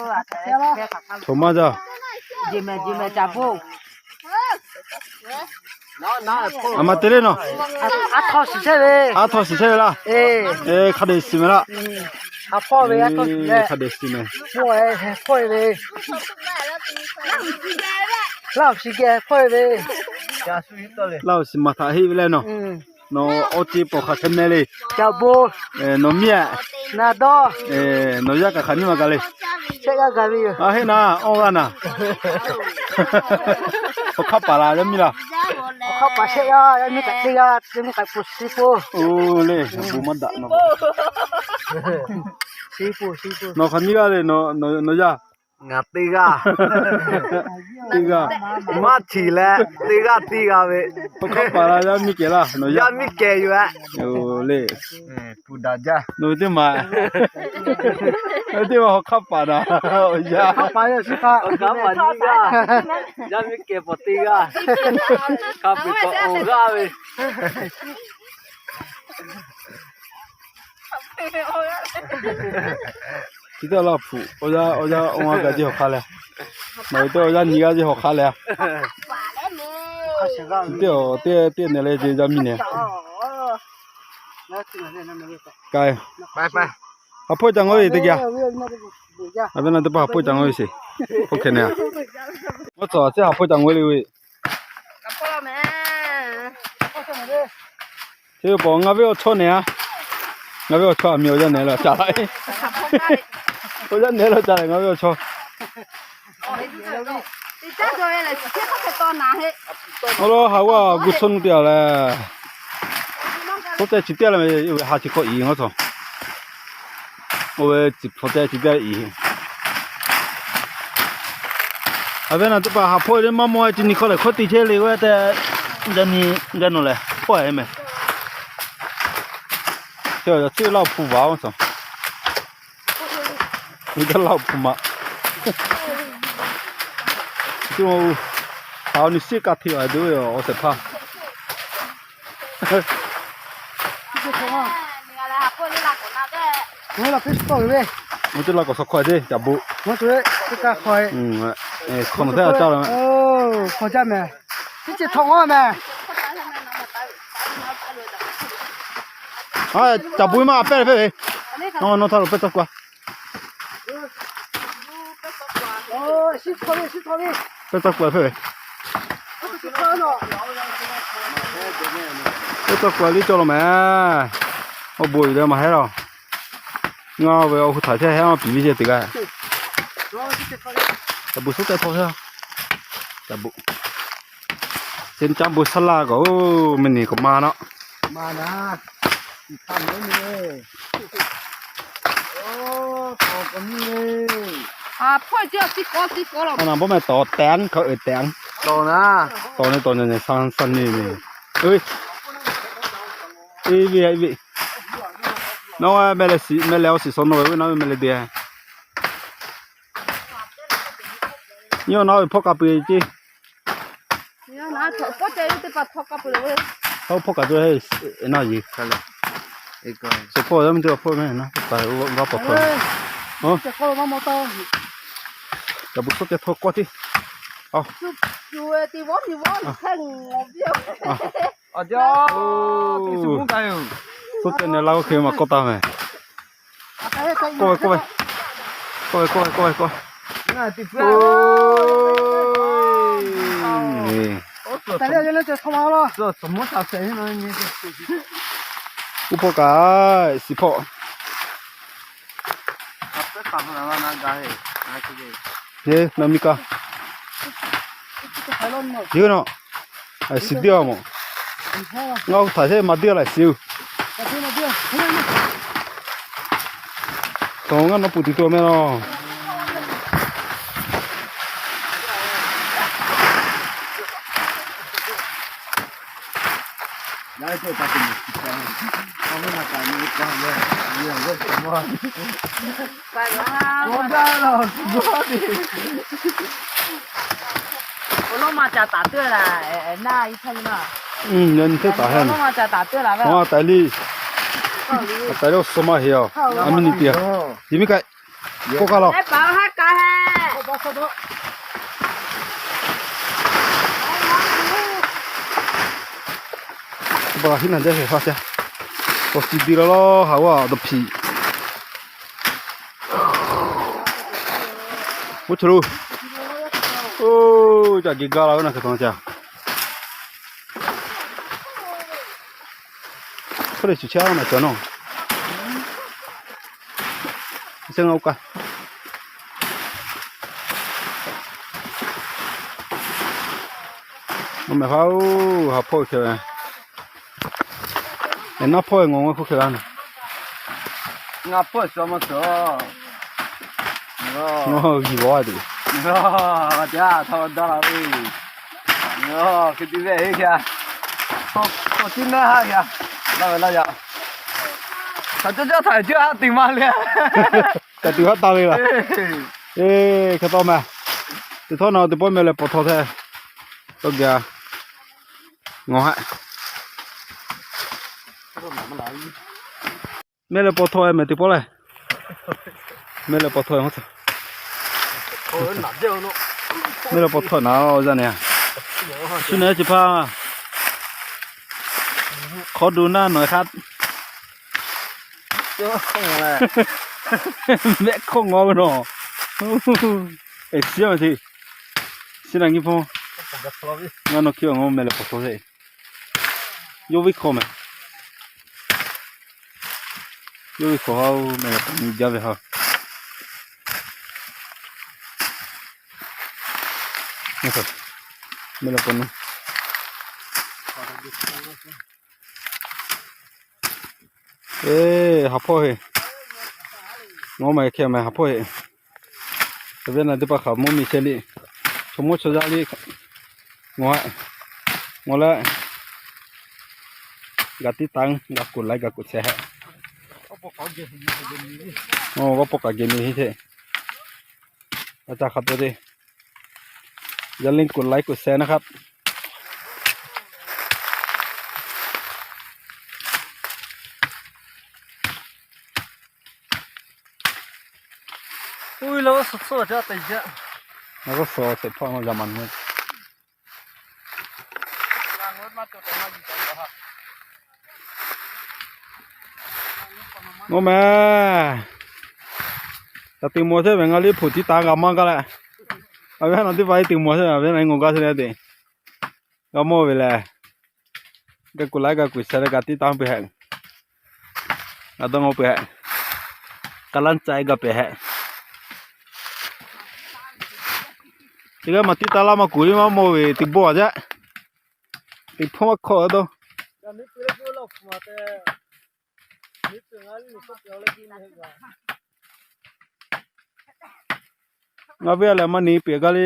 Htoꞈ ma jaˇ. A ma te le nawˬ. Aˉ htawˇ shiˍ chehˇ ve. Hk'a dehꞈ shiˍ mehˍ laˇ. Hk'a dehꞈ shiˍ mehˍ. Laˇ awˬ shiˍ maˍ htaꞈ heˆ ve le nawˬ. Nawˬ awˬ ceˇ pawˬ hk'aˬ hk'e meh le. Nawˬ miˇ aꞈ, nawˬ yaˇ kaꞈ hk'aˬ nyiˇ ma kaꞈ le. A heˆ naˍ, awˇ g'aˇ naˍ. Awˬ hk'aˇ paˍ laˬ yaˇ miˇ laˇ. Oˇ le, bon maˇ daꞈ nawˬ. Nawˬ hk'aˬ nyiˇ g'aˇ le, nawˬ yaˇ. Ngaˬ teˇ g'aˇ. Teˇ g'aˇ. Maˇ htiꞈ leh teˇ g'aˇ teˇ g'aˇ ve. Awˬ hk'aˇ paˍ laˬ yaˇ miˇ kehˬ laˇ. Nawˬ yaˇ miˇ kehˬ yoˬ aꞈ. Oˇ le. Nawˬ ve teˇ ma, teˇ ma awˬ hk'aˇ paˍ naˍ. Awˬ yaˇ. Awˬ hk'aˇ paˍ yoˬ, awˬ hk'aˇ paˍ nyiˇ g'aˇ. Yaˇ miˇ kehˬ pawˬ teˇ g'aˇ. Hk'a peu-eˬ k'awꞈ awˬ g'aˇ ve. Chi teˇ laˇ hpu, awˬ yaˇ, awˬ yaˇ awˬ g'aˇ g'a jeˇ hawˬ hk'aˇ leh, maˬ ve teˇ awˬ yaˇ nyi g'aˇ jeˇ hawˬ hk'aˇ leh a. Chi teˇ awˬ teˇ teˇ neh leh jeˇ yaˇ miˇ neh. Ka, ha hpawˇ ca ngaˬ hui teˇ geh. A ve naˬ teˇ hpaˍ ha hpawˇ ca ngaˬ hui sheˍ. Hpawˇ hkeh neh a. Maˇ cawˬ, chi ha hpawˇ ca ngaˬ hui le ve. Chi ve paˍ ngaˬ ve awˬ chawˇ neh a. Ngaˬ ve awˬ chawˇ a miˬ awˬ yaˇ neh la ca laˇ. Awˬ yaˇ neh la ca leh ngaˬ ve awˬ chawˇ. Awˬ lawn ha g'aˇ gu chawˇ nuˇ teˇ g'aˇ leh, tawˇ ceh chi teˇ g'aˇ leh, oˇ ve ha chi hk'awꞈ iˍ ngaˬ hui cawˬ. Oˇ ve chi hpawˇ ceh chi teˇ g'aˇ iˍ. A ve naˬ teˇ hpaˍ ha hpawˇ ve maˇ maw e, chi nyi hk'aw lehˬ hkawˇ te chehˇ le ve tehꞈ, ga nyi ga nawˬ lehˬ hpawˇ e meh. Chi laˇ awˬ hpu vaꞈ oˇ cawˬ. Uˇ jaˇ laˇ awˬ hpu ma. Chi, a, awˬ nyi shiˉ ka hteꞈ a ve awˬ shehˍ hpaˇ. Teˇ laꞈ k'awꞈ shaw hkawˇ e teˇ caꞈ bon. Hkawˇ nawˬ htaˇ caˇ la. Hkawˇ jaˇ mehˍ. Teˇ ceuˬ htaꞈ ngaˇ mehˍ. Caꞈ bon maˇ a pehˇ le hpehˇ ve. Nawˬ htaˇ lo pehˇ tawˇ k'o a. Pehˇ tawˇ k'o a hpehˇ ve. Pehˇ tawˇ k'o a liˇ cawˇ la mehˍ. Awˬ bon uiˍ leh maˇ heˆ laˬ. Ngaˬ ve awˬ hu htaꞈ chehˇ heˆ a piˍ viˇ chehˇ teˇ g'aˇ. Caꞈ bon suhˉ tehꞈ htaw heˆ. Caꞈ bon, ceh caꞈ bon saˉ laˇ k'o, oˇ meh nyi k'awꞈ ma naˆ. A naˬ bawˇ meh tawˍ tehꞈ hk'aˬ uiˍ tehꞈ. Tawˍ naˆ tawˍ nyi nyi sa sa nyi nyi. Ve, ve, nawˬ meh leh awˬ shiˍ shaw nawˬ ve naˆ ve meh leh de. Nyi nawˬ ve hpawˇ k'a peu-eˬ ceˇ. Hawˉ hpawˇ kaꞈ tuˬ heˆ, naˆ yeˬ. Suhˍ hpawˇ yaˇ miˇ teˇ hpaˍ hpawˇ meh naˆ, g'a paw hpawˇ. Caꞈ bon suhˉ ceh htaw kawˇ teˇ. Suhˉ ceh neh laˇ k'oˆ hk'e maˇ kawˇ taˍ meh. Kawˇ ve, kawˇ ve, kawˇ ve, kawˇ ve, kawˇ ve, kawˇ ve. Uˉ hpawˇ kaꞈ, shiˍ hpawˇ. Eˬ, na miˇ kaˇ. Yeuˬ nawˬ, shiˍ diˇ a mawˬ. Ngaˬ hui htaꞈ sheˉ maˇ diˇ a laꞈ shiˍ-oˬ. Tawˬ ngaˇ nawˉ pui tuˬ to meh law. Yaꞈ nyi teˇ taˍ heˆ. Aˬ, a taiˍ liˇ, a taiˍ liˇ awˬ suh maˇ heˆ a. A miˇ nyi te a. Yeˬ miˇ kaˆ. K'oˆ k'o laˬ. Teˇ paˍ haˉ ka he. Teˇ paˍ hiˉ naˬ jaˇ ve haˉ ca. K'awꞈ ci di la law haˍ g'aˇ dawˬ hpiꞈ. Oˇ chaw lo. Oˇ, ca geh gaˇ la ve naˬ hk'e taw ca. Hk'oˆ lehˬ, shuˍ chehˇ a naˬ cawˬ nawˬ. Sehˉ ngaˇ oˇ kaˇ. Mehˬ hpaˇ oˬ, ha hpawˇ hk'e ve. Eˬ, naˆ hpawˇ e ngawˬ ngaw hk'oˆ hk'e laˇ naˬ. Ngaˬ hpawˇ suh maˇ suh. Ngaˬ g'uiˬ g'awˇ tuˬ. Aˬ, htaꞈ daꞈ la ve. Hk'e te ve heˆ hk'e. K'awꞈ tiˉ naˆ haˆ hk'e. Laˇ ve laˇ yaꞈ. Htaꞈ caˇ caˇ htaꞈ caˇ haˆ te maˇ le. Kaꞈ tuˬ haˉ taˇ ve laˬ. Eˬ, hk'e tawˇ meh. Teˇ htawˇ na teˇ pawˆ meh leh pawꞈ htawˇ hteˇ. Tawˇ gaˬ. Ngawˬ haˆ. Meh leh pawꞈ htawˇ e meh teˇ pawˆ leh. Meh leh pawꞈ htawˇ e, meh leh pawꞈ htawˇ naˍ za ne. Shu ne chi hpaˇ. Hk'aw du naˇ nawˬ hk'aˇ. Mehˆ hk'awˇ ngawˬ ve nawˬ. Eˬ, shiˉ a ve te. Shiˉ naˬ nyi hpawˇ. Ngaˬ nawˬ hkiˇ a ngawˬ meh leh pawꞈ htawˇ te. Yawˇ ve hkawˇ meh. Yawˇ ve hkawˇ ha oˬ, meh leh pawꞈ nyi jaˇ ve ha. Meh leh pawꞈ nu. Eˬ, ha hpawˇ heˆ. Ngawˬ meh hk'e meh ha hpawˇ heˆ. Awˬ viˉ na teˇ hpaˍ hk'aˬ mvuhˇ miˬ chehˇ le. Chaw mawˇ chaw yaˇ le. Ngawˬ haˆ. Ngawˬ leh, gaˬ tiˉ taˍ, gaˬ kuˬ laiˉ gaˬ kuˬ sheh haˆ. Awˬ, g'aˇ pawˆ kaꞈ geh miˬ heˆ hteˇ. A ca hk'a peu te. Yaˇ lehˬ kuˬ laiˉ kuˬ sheh naˆ hk'aˇ. Uiˍ la, suhˍ suhˍ ca te jaˇ. Ngaˬ k'o suhˍ teꞈ hpawˇ naˬ yaꞈ maˍ nu. Mawˇ meh. Taꞈ teꞈ mawˬ chehˇ ve ngaˬ liˇ hpoꞈ tiˉ taˍ g'a maˇ gaˇ leh. A ve ha naˬ teˇ hpaˍ e teꞈ mawˬ chehˇ ve, a ve na e ngawˬ gaˇ chehˇ le te. G'a mawˇ ve lehˬ, gaˬ kuˬ laiˉ gaˬ kuˬ sheh leh gaˬ tiˉ taˍ peuˬ hehꞈ. Ngaˬ dawˇ ngaw peuˬ hehꞈ. Ka laˇ ca e gaˬ peuˬ hehꞈ. Teˇ g'aˇ maˬ tiˉ taˍ laˇ maˇ kuˬ le maˇ mawˇ ve teˇ bawˆ a jaˇ. Teˇ hpawˇ maˇ hkawˇ dawˇ. Ngaˬ ve a lehˬ maˇ ni peuˬ gaˇ le.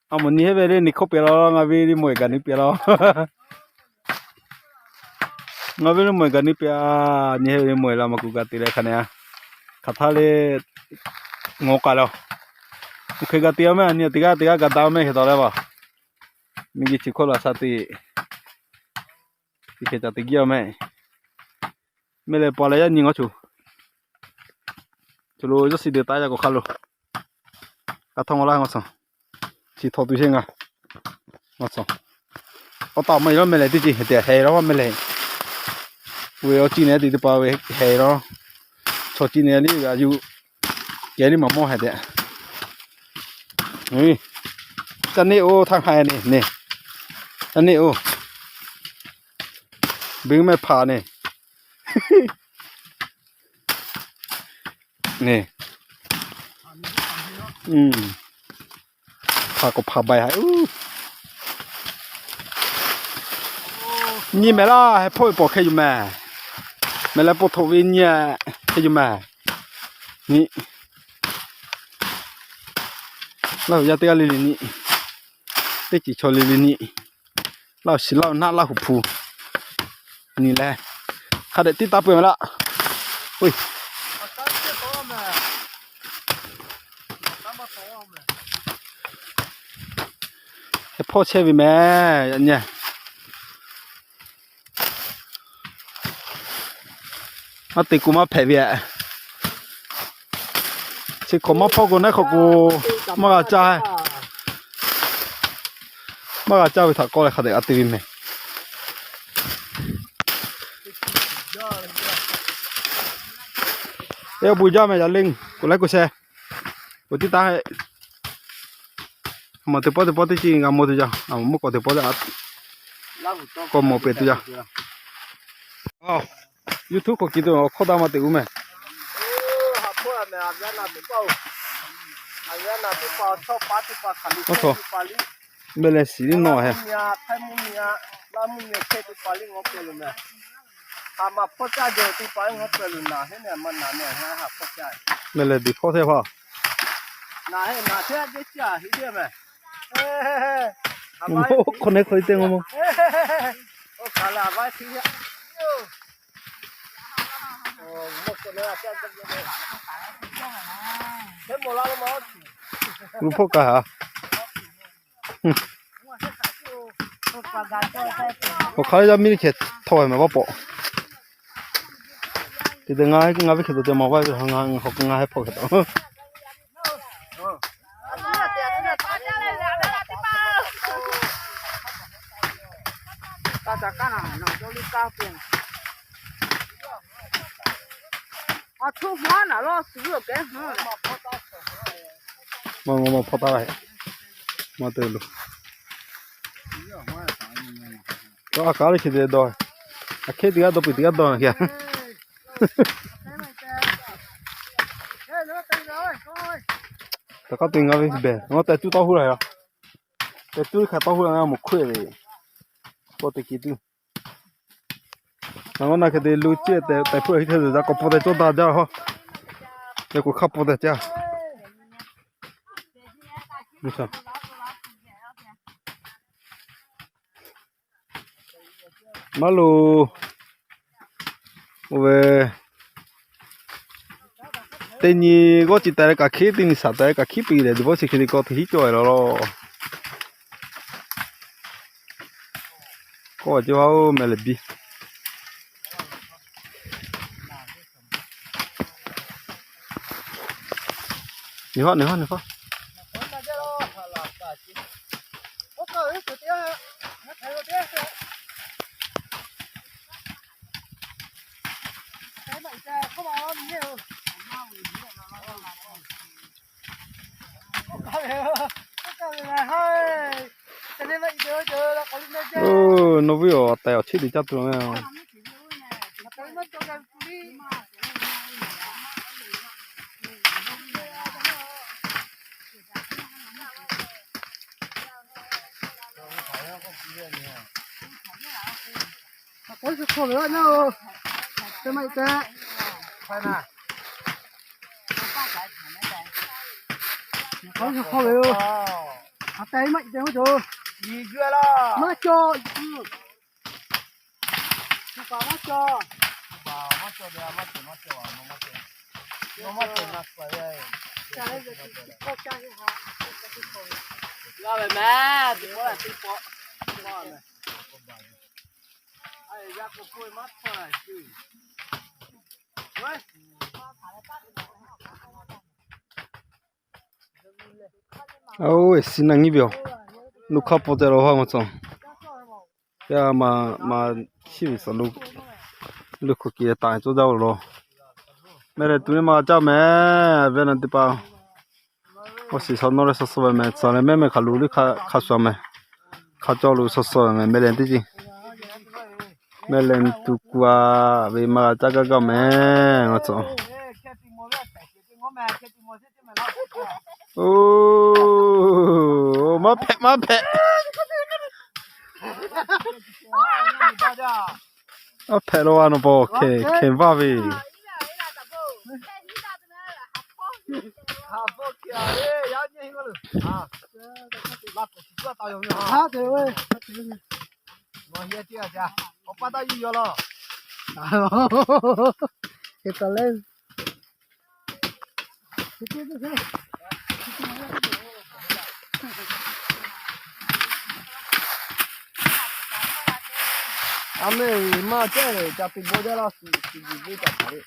A mawˬ ni heˆ ve le ni hkawˇ peuˬ la, ngaˬ ve le mawˬ e gaˬ ni peuˬ la. Ngaˬ ve le mawˬ e gaˬ ni peuˬ a, ni heˆ ve le mawˬ e la maˇ kuˬ gaˬ te leh hk'a ne a. Hk'aˬ htaˇ le ngawˬ k'ai la. Oˇ hk'e gaˬ te a mehˆ, a ni teˇ g'aˇ teˇ g'aˇ gaˬ daꞈ a mehˆ hk'e taw leh vaˬ. Miˬ guiˬ chi hkawˇ laˬ sha te. Chi hk'e ca te giˇ a mehˆ. Mehˆ leh paw leh yaˇ nyi ngaw choˬ. Choˬ lo yawˇ shiˍ de taˍ yaˇ k'o hk'a lo. K'a htawˇ ngaw laˇ ngaw shawˍ. Chi htaw tu sheˆ ngaˬ. Ngaˬ shawˍ. Awˬ taˍ maˇ e lawˉ mehˆ leh teˇ ceuˬ heh tehꞈ heh lawˉ mehˆ leh. Ve awˬ ci nehˬ te teˇ pa ve heh lawˉ. Chaw ci nehˬ le a yuˬ. Kehˬ le maˬ mawˇ heh tehꞈ. Ca neˆ oˬ htaˇ hk'a ne ne. Ca neˆ oˬ. Beˬ mehˆ hpaˍ ne. Ne. Hpaˍ k'o hpaˍ bai ha uˬ. Nyi mehˍ laˇ, heh hpawˇ ve pawˬ hk'e yuˬ mehˍ. Mehˍ leh pawˬ htoꞈ ve nyi hk'e yuˬ mehˍ. Nyi. Laˇ huˍ yaˇ teˇ g'aˇ le le nyi. Teˇ ceuˬ chaw le le nyi. Laˇ huˍ shiˍ laˇ huˍ naˆ laˇ huˍ hpu. Nyi leh. Hk'a dehꞈ tiˉ taˍ peuˬ mehˍ laˇ. Heh hpawˇ chehˇ ve mehˍ yaꞈ nyi. Maˇ te k'o maˇ hpehꞈ ve a. Teˇ hk'awꞈ maˇ hpawˇ k'o, naˉ hk'awꞈ k'o, maˇ g'a caˇ. Maˇ g'a caˇ ve htaꞈ k'awꞈ leh hk'a dehꞈ g'a te ve mehˍ. Eˬ, bon jaˇ mehˍ, yaꞈ leh k'oꞈ laiˉ k'oꞈ sheh. K'oꞈ tiˉ taˇ heˆ. Maˬ teˇ pawˆ teˇ pawˆ teˇ ceuˬ g'a mawˬ tuˬ jaˇ. Mvuhˇ k'awꞈ teˇ pawˆ leh k'awꞈ mawˬ pehˍ tuˬ jaˇ. YouTube k'awꞈ kiˬ tuˬ awˬ hkawˇ daꞈ maˇ te uˉ mehˍ. Mehˆ leh shiˍ liˇ nawˬ hehˍ. Mehˆ leh diˬ hpawˇ hteˇ hpaˇ. Hk'awꞈ nehˉ hk'aw e teˇ nyi mawˬ. Lu hpawˇ kaꞈ haˍ. Awˬ hk'aˇ yaˇ miˇ hkeh htawˇ mehˍ vaˇ pawꞈ. Te te ngaˬ ngaˬ ve hkeh tawˬ te maˬ vaˇ ve, ngaˬ hk'aw ngaˬ heh hpawˇ hkeh tawˬ. Maˇ ngaˬ maˇ hpawˇ taˍ la heˆ. Maˇ te lo. Tawˇ a kaˉ le hk'e te dawˇ. A hk'e teˇ g'aˇ dawˇ peuˬ, teˇ g'aˇ dawˇ na hk'e. Taꞈ k'aˉ te ngaˬ ve behˬ, ngaˬ tehˬ tuˉ tawˇ huˉ la yoˬ. Tehˬ tuˉ hk'a tawˇ huˉ la ngaˬ mawˬ hk'oˆ ve. K'awꞈ te kiˬ tuˬ. Ngaˬ g'awˇ na hk'e te lu ceˇ tehꞈ tehꞈ hpuˇ a hiˉ hteˇ ve za k'awꞈ paw tehꞈ cawˇ daꞈ jaˇ hawˉ. Yaꞈ k'o hk'a paw tehꞈ caˇ. Maˇ loˬ. Oˇ ve teˇ nyi g'awˇ ci tehꞈ leh kaꞈ hkiˉ, teˇ nyi shaˍ tehꞈ leh kaꞈ hkiˉ peuˬ lehˬ, duˬ bawˇ chi hk'e te k'awꞈ te hiˉ cawˇ e law law. K'awˇ a ceˇ vaˇ oˬ, mehˆ leh biˇ. Nyi hawˉ, nyi hawˉ, nyi hawˉ. Oˇ, nawˬ viˉ awˬ tehˬ awˬ cheˇ te caˇ tuˬ mehˍ. K'awꞈ shu hk'aw ve laˇ oˬ. Te maˇ te. K'awꞈ shu hk'aw ve oˬ. A te maˇ te oˬ. Maˇ cawˬ. Maˇ cawˬ. G'a ve mehˍ, teˇ pawˆ teˇ pawˆ. Oˇ, e si na nyi ve aˬ. Nuˇ hk'aˇ paw te la ha ma tcuh. Yaˇ ma, ma chiˇ ve suhˍ lo, lo hk'oˆ kiˬ taˍ cawˇ jaˇ oˬ law. Mehˆ leh tuˬ neˇ ma caˇ mehˍ, venˇ na teˇ hpaˍ. Awˬ shiˍ shaw nawˇ leh shaw suh ve mehˍ, tcuh leh mehˆ mehˆ hk'aˬ lo le hk'a shuˍ mehˍ. Hk'a cawˇ lo shaw suh ve mehˍ, mehˆ leh teˇ ceuˬ. Mehˆ leh tuˬ kuˬ a ve maˇ g'a caˇ gaˇ gaˇ mehˍ, ngaˬ tcuh. Oˇ, maˇ hpehꞈ, maˇ hpehꞈ. Maˇ hpehꞈ lo a, nawˬ paw hkeh vaˇ ve. A mehˍ maˇ cehˇ lehˬ, ca te bawˆ jaˇ laˇ, suhˍ suhˍ guiˬ ve ca te.